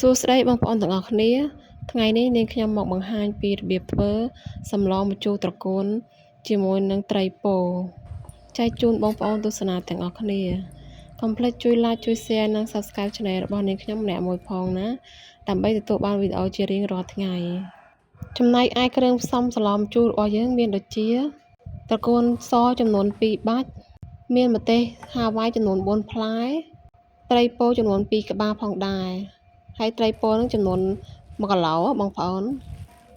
សួស្តីបងប្អូនទាំងអស់គ្នាថ្ងៃនេះនាងខ្ញុំមកបង្ហាញពីរបៀបធ្វើសម្លម្ជូរត្រកួនជាមួយនឹងត្រីពោចែកជូនបងប្អូនទស្សនាទាំងអស់គ្នាកុំភ្លេចជួយ Like ជួយ Share និង Subscribe Channel របស់នាងខ្ញុំម្នាក់មួយផងណាដើម្បីទទួលបានវីដេអូជារៀងរាល់ថ្ងៃចំណែកឯគ្រឿងផ្សំសម្លម្ជូររបស់យើងមានដូចជាត្រកួនសចំនួន2បាច់មានម្ទេសហាវ៉ៃចំនួន4ផ្លែត្រីពោចំនួន2ក្បាលផងដែរហើយត្រីពោនឹងចំនួន1គីឡូបងប្អូន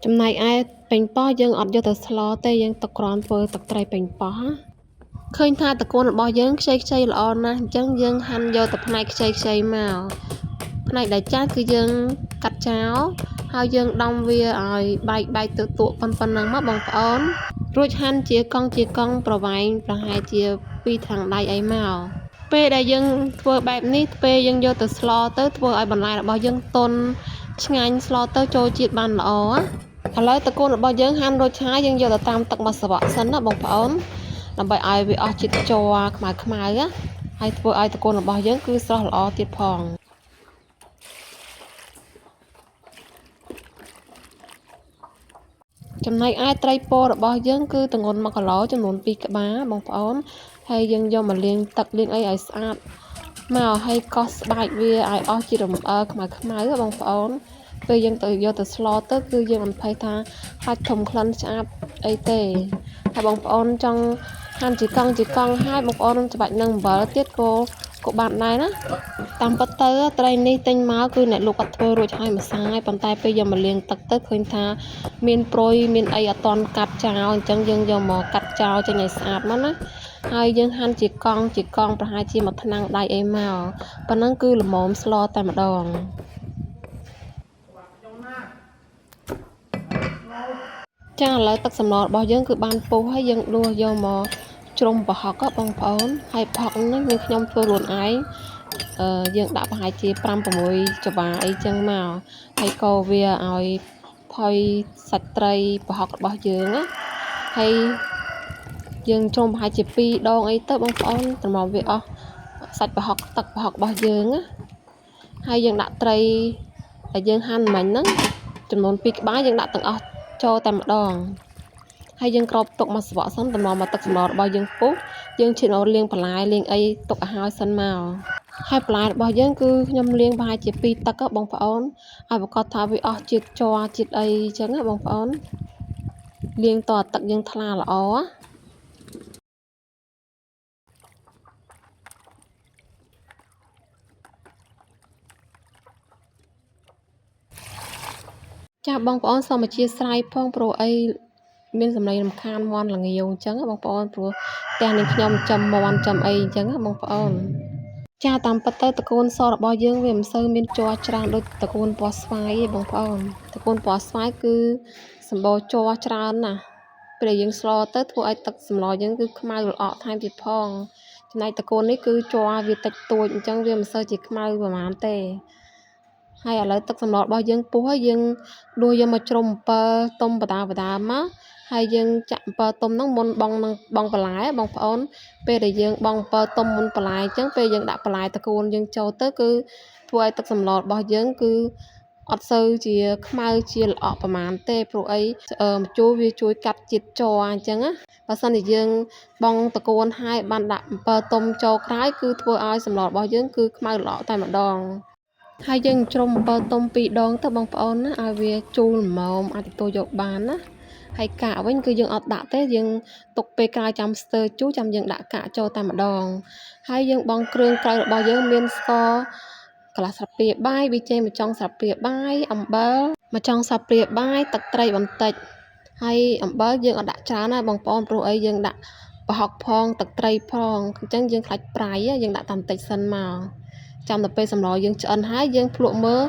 ចំណែកឯប៉េងប៉ោះយើងអត់យកទៅស្លទេយើងទុកគ្រាន់ធ្វើទឹកត្រីប៉េងប៉ោះណាឃើញថាត្រកួនរបស់យើងខ្ចីៗល្អណាស់អញ្ចឹងយើងហាន់យកតែផ្នែកខ្ចីៗមកផ្នែកដែលចាស់គឺយើងកាត់ចោលហើយយើងដំវាឲ្យបែកៗទៅទក់ប៉ុណ្ណឹងមកបងប្អូនរួចហាន់ជាកង់ជាកង់ប្រវែងប្រហែលជា2ថ្នាំងដៃអីមកពេលដែលយើងធ្វើបែបនេះពេលយើងយកទៅស្លទៅធ្វើឲ្យបន្លែរបស់យើងទន់ឆ្ងាញ់ស្លទៅចូលជាតិបានល្អឥឡូវត្រកួនរបស់យើងហាន់រួចហើយយើងយកទៅតាមទឹកមួយស្វៈសិនណាបងប្អូនដើម្បីឲ្យវាអស់ជាតិជ័រខ្មៅខ្មៅណាហើយធ្វើឲ្យត្រកួនរបស់យើងគឺស្រស់ល្អទៀតផងចំណែកឯត្រីពោរបស់យើងគឺទម្ងន់1គីឡូចំនួន2ក្បាលបងប្អូនហើយយើងយកមកលាងទឹកលាងអីឲ្យស្អាតមកហើយកោសស្បែកវាឲ្យអស់ជាតិរំអើខ្មៅខ្មៅបងប្អូនពេលយើងទៅយកទៅស្លទៅគឺយើងមិនភ័យថាខ្លាចធំក្លិនឆ្អាបអីទេហើយបងប្អូនចង់ហាន់ជាកង់ជាកង់ហើយបងប្អូននឹងច្បាច់នឹងអំបិលទៀតក៏បានដែរណាតាមពិតទៅត្រីនេះទិញមកគឺអ្នកលក់គាត់ធ្វើរួចហើយមួយសាយប៉ុន្តែពេលយកមកលាងទឹកទៅឃើញថាមានព្រុយមានអីអត់ទាន់កាត់ចោលអញ្ចឹងយើងយកមកកាត់ចោលចេញឲ្យស្អាតមកណាហើយយើងហាន់ជាកង់ជាកង់ប្រហែលជាមួយថ្នាំងដៃអីមកប៉ុណ្ណឹងគឺល្មមស្លតែម្ដងចាឥឡូវទឹកសម្លរបស់យើងគឺបានពុះហើយយើងដួសយកមកជ្រុំប្រហុកបងប្អូនហើយប្រហុកនេះនាងខ្ញុំធ្វើខ្លួនឯងយើងដាក់ប្រហែលជា5 6ចង្វាអីចឹងមកហើយកូរវាឲ្យផុយសាច់ត្រីប្រហុករបស់យើងណាហើយយើងជ្រុំប្រហែលជា2ដងអីទៅបងប្អូនតម្រាំវាអស់សាច់ប្រហុកទឹកប្រហុករបស់យើងណាហើយយើងដាក់ត្រីដែលយើងហាន់មិញហ្នឹងចំនួន2ក្បាលយើងដាក់ទាំងអស់ចូលតែម្ដងហើយយើងគ្របទុកមួយស្វក់សិនតម្រាំមកទឹកសម្លរបស់យើងពុះយើងឈានមកលាងបន្លែលាងអីទុកឲ្យហើយសិនមកហើយបន្លែរបស់យើងគឺខ្ញុំលាងប្រហែលជា2ទឹកបងប្អូនឲ្យប្រកាសថាវាអស់ជាតិជ័រជាតិអីចឹងណាបងប្អូនលាងតទឹកយើងថ្លាល្អចាបងប្អូនសូមអធ្យាស្រ័យផងព្រោះអីមានសម្លេងរំខានមាន់ល្ងាវអញ្ចឹងបងប្អូនព្រោះផ្ទះនឹងខ្ញុំចំមាន់ចំអីអញ្ចឹងបងប្អូនចាតាមពិតទៅត្រកួនសរបស់យើងវាមិនសូវមានជ័រច្រើនដូចត្រកួនពណ៌ស្វាយទេបងប្អូនត្រកួនពណ៌ស្វាយគឺសម្បូរជ័រច្រើនណាស់ពេលយើងស្លទៅធ្វើឲ្យទឹកសម្លយើងគឺខ្មៅល្អក់ថែមទៀតផងចំណែកត្រកួននេះគឺជ័រវាតិចតួចអញ្ចឹងវាមិនសូវជាខ្មៅប្រហែលទេហើយឥឡូវទឹកសម្លរបស់យើងពុះហើយយើងដួសយកមកជ្រុំអំពិលទុំបដាបដាមកហើយយើងចាក់អំពិលទុំហ្នឹងមុនបងនឹងបងបន្លែបងប្អូនពេលដែលយើងបងអំពិលទុំមុនបន្លែអញ្ចឹងពេលយើងដាក់បន្លែត្រកួនយើងចូលទៅគឺធ្វើឲ្យទឹកសម្លរបស់យើងគឺអត់សូវជាខ្មៅជាល្អក់ប្រហែលទេព្រោះអីម្ជូរវាជួយកាត់ជាតិជ័រអញ្ចឹងណាបើសិនជាយើងបងត្រកួនហើយបានដាក់អំពិលទុំចូលក្រោយគឺធ្វើឲ្យសម្លរបស់យើងគឺខ្មៅល្អក់តែម្ដងហើយយើងជ្រុំអំពិលទុំ2ដងទៅបងប្អូនណាឲ្យវាជូរល្មមអាចទទួលយកបានណាហើយកាកវិញគឺយើងអត់ដាក់ទេយើងទុកពេលក្រោយចាំស្ទើជូរចាំយើងដាក់កាកចូលតែម្ដងហើយយើងបងគ្រឿងក្រៅរបស់យើងមានស្ករកន្លះស្លាបព្រាបាយប៊ីចេងមួយចុងស្លាបព្រាបាយអំបិលមួយចុងស្លាបព្រាបាយទឹកត្រីបន្តិចហើយអំបិលយើងអត់ដាក់ច្រើនណាបងប្អូនព្រោះអីយើងដាក់ប្រហុកផងទឹកត្រីផងអញ្ចឹងយើងខ្លាចប្រៃយើងដាក់តែបន្តិចសិនមកចាំដល់ពេលសម្លយើងឆ្អិនហើយយើងភ្លក់មើល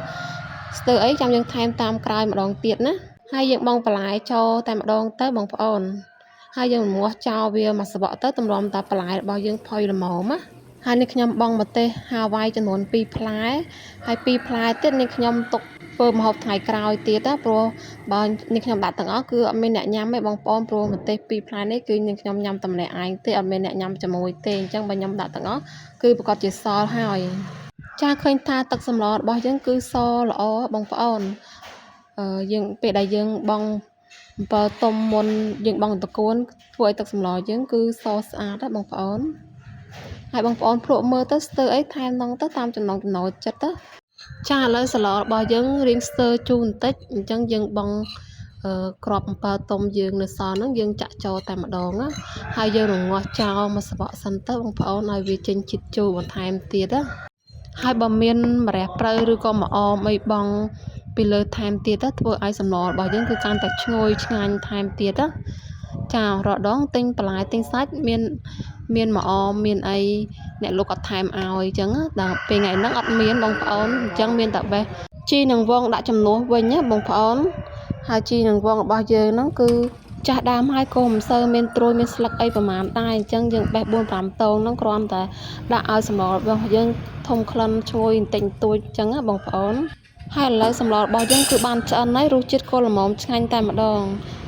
ស្ទើអីចាំយើងថែមតាមក្រោយម្ដងទៀតណាហើយយើងបងបន្លែចូលតែម្ដងទៅបងប្អូនហើយយើងរំងាស់ចោលវាមួយស្បកទៅទម្រាំតែបន្លែរបស់យើងផុយល្មមណាហើយនេះខ្ញុំបងម្ទេសហាវ៉ៃចំនួន2ផ្លែហើយ2ផ្លែទៀតនេះខ្ញុំទុកធ្វើម្ហូបថ្ងៃក្រោយទៀតណាព្រោះបើនេះខ្ញុំដាក់ទាំងអស់គឺអត់មានអ្នកញ៉ាំទេបងប្អូនព្រោះម្ទេស2ផ្លែនេះគឺនេះខ្ញុំញ៉ាំតែម្នាក់ឯងទេអត់មានអ្នកញ៉ាំជាមួយទេអញ្ចឹងបើខ្ញុំដាក់ទាំងអស់គឺប្រកាសជាសល់ហើយ ចាឃើញថាទឹកសម្លរបស់យើងគឺសល្អបងប្អូនអឺយើងពេលដែលយើងបង់អំពិលទុំមុនយើងបង់ត្រកួនធ្វើឲ្យទឹកសម្លយើងគឺសស្អាតណាបងប្អូនហើយបងប្អូនភ្លក់មើលទៅស្ទើរអីថែមហ្នឹងទៅតាមចំណង់ចំណូលចិត្តណាចាឥឡូវសម្លរបស់យើងរៀងស្ទើរជូរបន្តិចអញ្ចឹងយើងបង់អឺក្របអំពិលទុំយើងនៅសល់ហ្នឹងយើងចាក់ចូលតែម្ដងណាហើយយើងរងាស់ចោលមួយសបកសិនទៅបងប្អូនឲ្យវាចេញជាតិជូរបន្ថែមទៀតណាហើយបើមានម្រះព្រៅឬក៏ម្អមអីបង់ពីលើថែមទៀតទៅធ្វើឲ្យសម្លរបស់យើងគឺកាន់តែឈ្ងុយឆ្ងាញ់ថែមទៀតណាចារដងទិញបន្លែទិញសាច់មានមានម្អមមានអីអ្នកលោកគាត់ថែមឲ្យអញ្ចឹងដល់ពេលថ្ងៃហ្នឹងអត់មានបងប្អូនអញ្ចឹងមានតែបេះជីនឹងវងដាក់ចំនួនវិញណាបងប្អូនហើយជីនឹងវងរបស់យើងហ្នឹងគឺចាស់ដើមហើយក៏មិនសូវមានត្រួយមានស្លឹកអីប្រហែលដែរអញ្ចឹងយើងបេះ4 5តងហ្នឹងគ្រាន់តែដាក់ឲ្យសម្លរបស់យើងធំក្លិនឈ្ងុយបន្តិចបន្តួចអញ្ចឹងណាបងប្អូនហើយឥឡូវសម្លរបស់យើងគឺបានឆ្អិនហើយរសជាតិក៏ល្មមឆ្ងាញ់តែម្ដង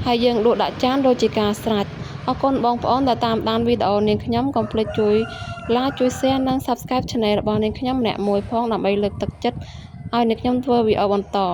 ហើយយើងដួសដាក់ចានដូចជាការស្រេចអរគុណបងប្អូនដែលតាមដានវីដេអូនាងខ្ញុំកុំភ្លេចជួយ Like ជួយ Share និង Subscribe Channel របស់នាងខ្ញុំម្នាក់មួយផងដើម្បីលើកទឹកចិត្តឲ្យនាងខ្ញុំធ្វើវីដេអូបន្ត។